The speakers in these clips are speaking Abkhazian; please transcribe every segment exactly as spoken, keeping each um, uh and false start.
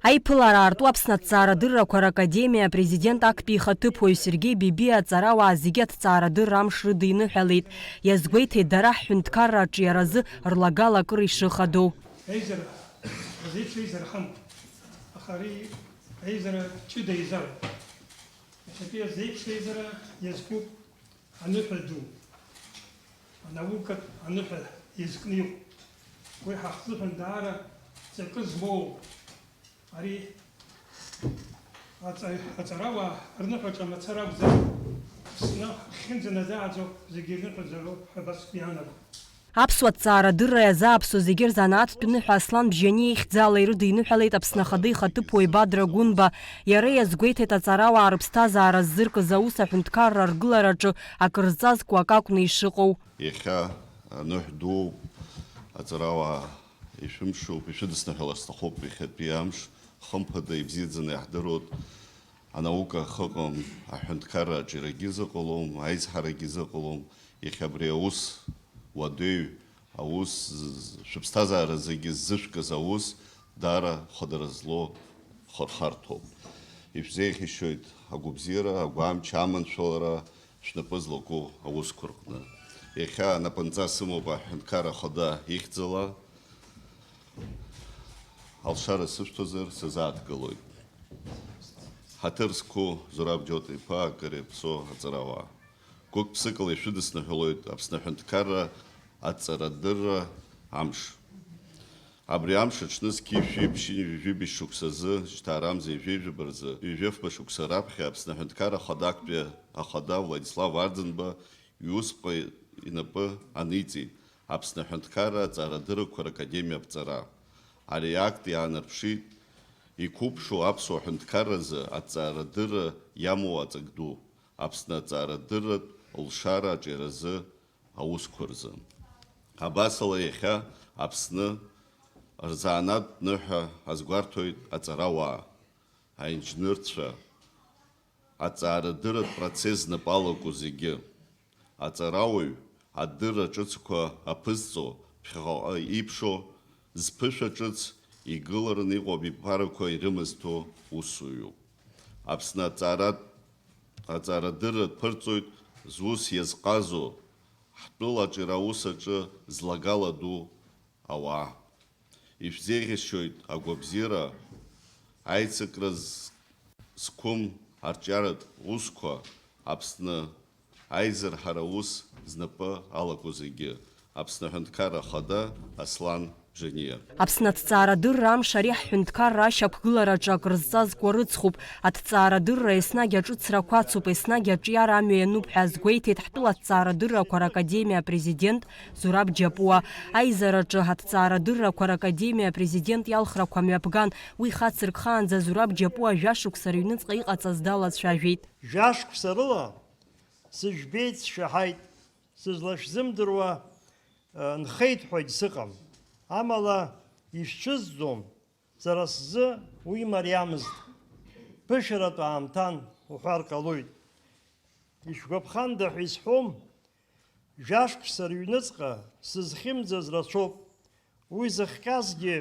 Аиԥылара аарту Аԥсны аҭҵаарадыррақәа ракадемиа апрезидент актәи ихаҭыԥуаҩ Сергеи Бебиа аҵарауаа зегьы аҭҵаарадырра амш рыдиныҳәалеит. Иазгәеиҭеит, дара ҳҳәынҭқарра аҿиаразы рлагала акыр ишыхадоу. Аизара, азеиԥш аизара ҳамоуп, аха ари аизара ҷыда еизароуп. Иахьатәи азеиԥш аизара иазкуп аныҳәа ду, анаукатә аныҳәа иазкны иҟоуп. Уи ҳахзыҳәан даара ҵакы змоу, ари аҵа-, аҵарауаа рныҳәаҿа мацара акәзар, Аԥсны ахьынӡаназааӡо зегьы ирныҳәаӡароуп ҳәа абас иаанагоит. Аԥсуа ҭҵаарадырра иазааԥсо зегьы рзанааҭтә ныҳәа Аслан Бжьаниа ихьӡала ирыдиныҳәалеит Аԥсны Ахада ихаҭыԥуаҩ Бадра Гәынба. Иара иазгәеиҭеит, аҵарауаа рыԥсҭазаара ззыркыз аус аҳәынҭқарра аргылараҿы акыр зҵазкуа акы акәны ишыҟоу. Иахьа аныҳә дууп, аҵарауаа ишәымшуп, ишәыдысныҳәалар сҭахуп иахьатәи амш, хымԥада ибзиаӡаны иаҳдыруеит. Анаука ахы ыҟам, аҳәынҭқарра аҿиарагьы зыҟалом, аизҳарагьы зыҟалом. Иахьа абри аус уадаҩ, аус з-, шәыԥсҭазаара зегьы ззышәкыз аус даара хадара злоу хырхарҭоуп. Ишәзеиӷьасшьоит агәабзиара, агәамч, аманшәалара шәнапы злаку аусқәа рҟны. Иахьа анапынҵа сымоуп аҳәынҭқарра ахада ихьӡала. Алшара сышәҭозар, сазааҭгылоит. Ҳаҭыр зқәу Зураб Џьота-иԥа акыр иаԥсоу аҵарауаа. Гәык-ԥсыкала ишәыдысныҳәалоит Аԥсны аҳәынҭқарра аҵарадырра амш. Абри амш аҽны зқьи жәшәи ԥшьынҩажәи жәибжь шықәсазы, шьҭа арамза ҩажәи жәаба рзы, ҩажәи фба шықәса раԥхьа Аԥсны аҳәынҭқарра ахада актәи ахада Владислав Арӡынба иусԥҟа инапы аниҵеит Аԥсны аҳәынҭқарра аҵаарадыррақәа ракадемиа аԥҵара. Ари акт иаанарԥшит иқәыԥшу аԥсуа ҳәынҭқарразы аҭҵаарадырра иамоу аҵак ду, Аԥсны аҵаарадырратә лшара аҿиаразы аусқәа рзы. Абасала, иахьа Аԥсны рзанааҭтә ныҳәа азгәарҭоит аҵарауаа, аинженерцәа, аҵаарадырратә процесс знапы алаку зегьы. Аҵарауаҩ адырра ҿыцқәа аԥызҵо, ԥхьаҟа иԥшо, зԥышәа ҿыц игылараны иҟоу абиԥарақәа ирымазҭо усуҩуп. Аԥсны аҵааратә, аҵаарадырра ԥырҵоит зус иазҟазо, ҳтәыла аҿиара аус аҿы злагала ду ауаа. Ишәзеиӷьасшьоит агәабзиара, аицыкра з-, зқәым арҿиаратә усқәа, Аԥсны аизырҳара аус знапы алаку зегьы, Аԥсны аҳәынҭқарра ахада Аслан Бжаниа. Аԥсны аҭҵаарадырра амш ари ҳҳәынҭқарра ашьақәгылараҿы акрызҵазкуа рыцхуп. Аҭҵаарадырра еснагь аҿыцрақәа ацуп, еснагь аҿиара амҩа иануп ҳәа азгәеиҭеит ҳтәыла аҭҵаарадыррақәа ракадемиа апрезидент Зураб Џьапуа. Аизараҿы аҭҵаарадыррақәа ракадемиа апрезидент иалхрақәа мҩаԥган. Уи хацыркхаанӡа Зураб Џьапуа жәашықәса рыҩныҵҟа иҟаҵаз далацәажәеит. Жәашықәса рыла сыжәбеит, сшәаҳаит, сызлашәзымдыруа, э, нхеит ҳәагь сыҟам. Амала ишәцәызӡом, сара сзы уи мариамызт. Ԥышәаратә аамҭан уҳәар ҟалоит. Ишәгәаԥханда ҳәа исҳәом, Жәашықәса рыҩныҵҟа сызхьымӡаз рацәоуп. Уи зыхҟьазгьы,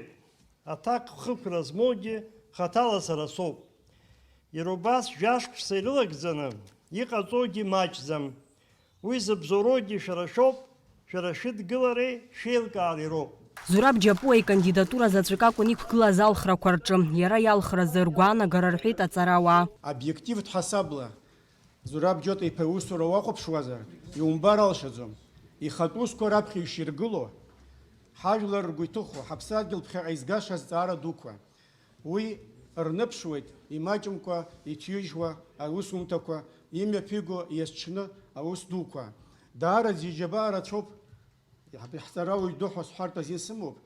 аҭакхықәра змоугьы хаҭала сара соуп. Иара убас жәашықәса ирылагӡаны иҟаҵогьы маҷӡам. Уи зыбзоуроугьы шәара шәоуп, шәара шәыдгылареи шәеилкаареи роуп. Зураб Џьапуа икандидатура заҵәык акәын иқәгылаз алхрақәа рҿы. Иара иалхразы ргәаанагара рҳәеит аҵарауаа. Обиективтә ҳасабла, Зураб Џьота-иԥа иусура уахәаԥшуазар, иумбар алшаӡом. Ихатә усқәа раԥхьа иширгыло, ҳажәлар ргәы иҭыхо, ҳаԥсадгьыл ԥхьаҟа изгаша азҵаара дуқәа. Уи рныԥшуеит имаҷымкәа иҭижьуа аусумҭақәа, имҩаԥиго иазҽны аус дуқәа. Даараӡа иџьабаа рацәоуп. Иаҳ-, иаҳҵарауаҩ ду ҳәа сҳәартә азин сымоуп.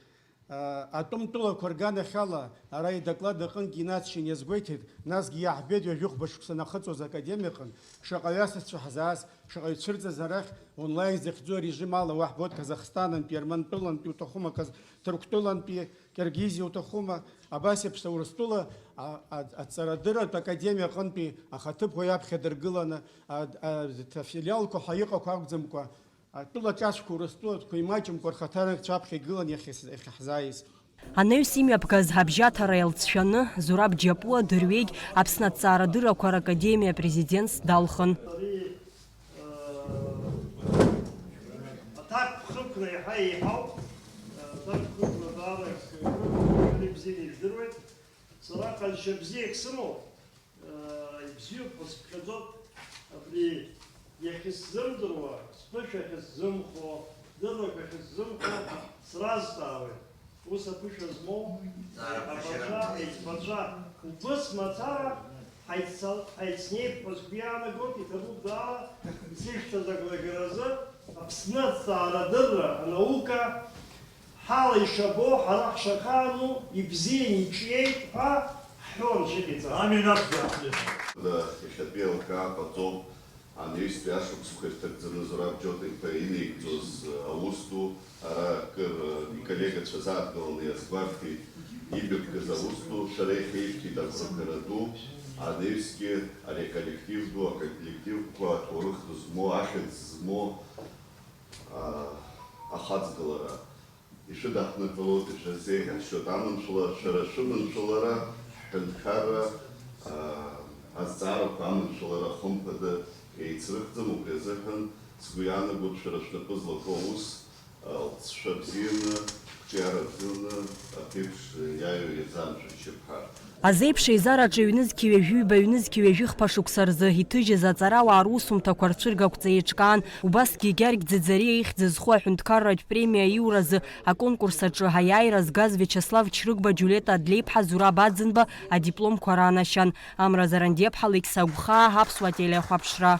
А, атәым тәылақәа рганахьала ара идоклад аҟынгьы инаҵшьын иазгәеиҭеит, насгьы иаҳбеит ҩажәихәба шықәса нахыҵуаз академиаҟны шаҟаҩы асасцәа ҳзааз, шаҟаҩы цәырҵыз арахь онлайн захьӡу арежим ала уаҳбоит Казахстанынтәи, Армантәылантәи уҭахума, Каз-, Ҭырқәтәылантәи, Киргизиа уҭахума, абас еиԥш Урыстәыла, а, а, аҵарадырратә академиа аҟынтәи ахаҭыԥуаҩ аԥхьа дыргыланы, а, а, афилиалқәа ҳәа иҟақәа акәӡамкәа, Атәыла ҿацәқәа, Урыстәылатәқәа имаҷымкәа рхаҭарнакцәа аԥхьа игылан иахьа-, иахьаҳзааиз. Анаҩс имҩаԥгаз абжьаҭара иалҵшәаны, Зураб Џьапуа дырҩегь Аԥсны аҭҵаарадыррақәа ракадемиа апрезидентс далхын. Аҭакԥхықәра еиҳа еиҳауп. Аҭакԥхықәра даара ибзианы ижәдыруеит. Сара ҟазшьа бзиак сымоуп. Ибзиоуп ҳәа сыԥхьаӡоит. Абри иахьысзымдыруа, сԥышәа ахьысзымхо, дыррак ахьысзымхо сразҵаауеит. Ус аԥышәа змоу аԥацәа, еиҵбацәа, убыс мацара ҳаицал-, ҳаицнеип ҳәа сгәы иаанагоит, иҭабуп даара сышьҭаз агәрагаразы Аԥсны аҭҵаарадырра, анаука, ҳала ишабо, ҳара ҳшахаану, ибзиан иҿиеит ҳәа ҳҳәон шәыҟаиҵа. Амин ақәзааит. Иахьатәи алкаа ҟаҵоуп, анаҩстәи ашықәсқәа ирҭагӡаны Зураб Џьоҭа-иԥа инеигӡоз аус ду, ара акыр иколлегацәа сааҭгыланы иазгәарҭеит, ибырҭгаз аус ду, шәара иахьеишәҭит агәрагара ду, анаҩсгьы ари аколлектив ду, аколлективқәа аҭоурых змоу, ахьӡ змоу, а, ахаҵгылара. Ишәыдаҳныҳәалоит, ишәырзеиӷьасшьоит аманшәалара, шәара шәыманшәалара, ҳҳәынҭқарра, аа, азҵаарақәа аманшәалара хымԥада еицрыхьӡом, убри азыҳәан сгәы иаанагоит шәара шәнапы злаку аус, аа, лҵшәа бзианы, қәҿиара бзианы, аԥеиԥш иаҩу иазамшәа шьып ҳәа. Азеиԥш еизараҿы ҩнызқьи ҩажәи ҩба, ҩнызқьи ҩажәи хԥа шықәса рзы иҭыжьыз аҵарауаа русумҭақәа рцәыргақәҵа еиҿкаан, убасгьы Гьаргь Ӡыӡариа ихьӡ зху аҳәынҭқарратә премиа аиуразы аконкурс аҿы аиааира згаз Виачеслав Чрыгба, Џьулиета Адлеиԥҳа, Зураб Аӡынба адипломқәа ранашьан. Амра Зарандиаԥҳа, Алықьса Гәхаа, Аԥсуа телехәаԥшра.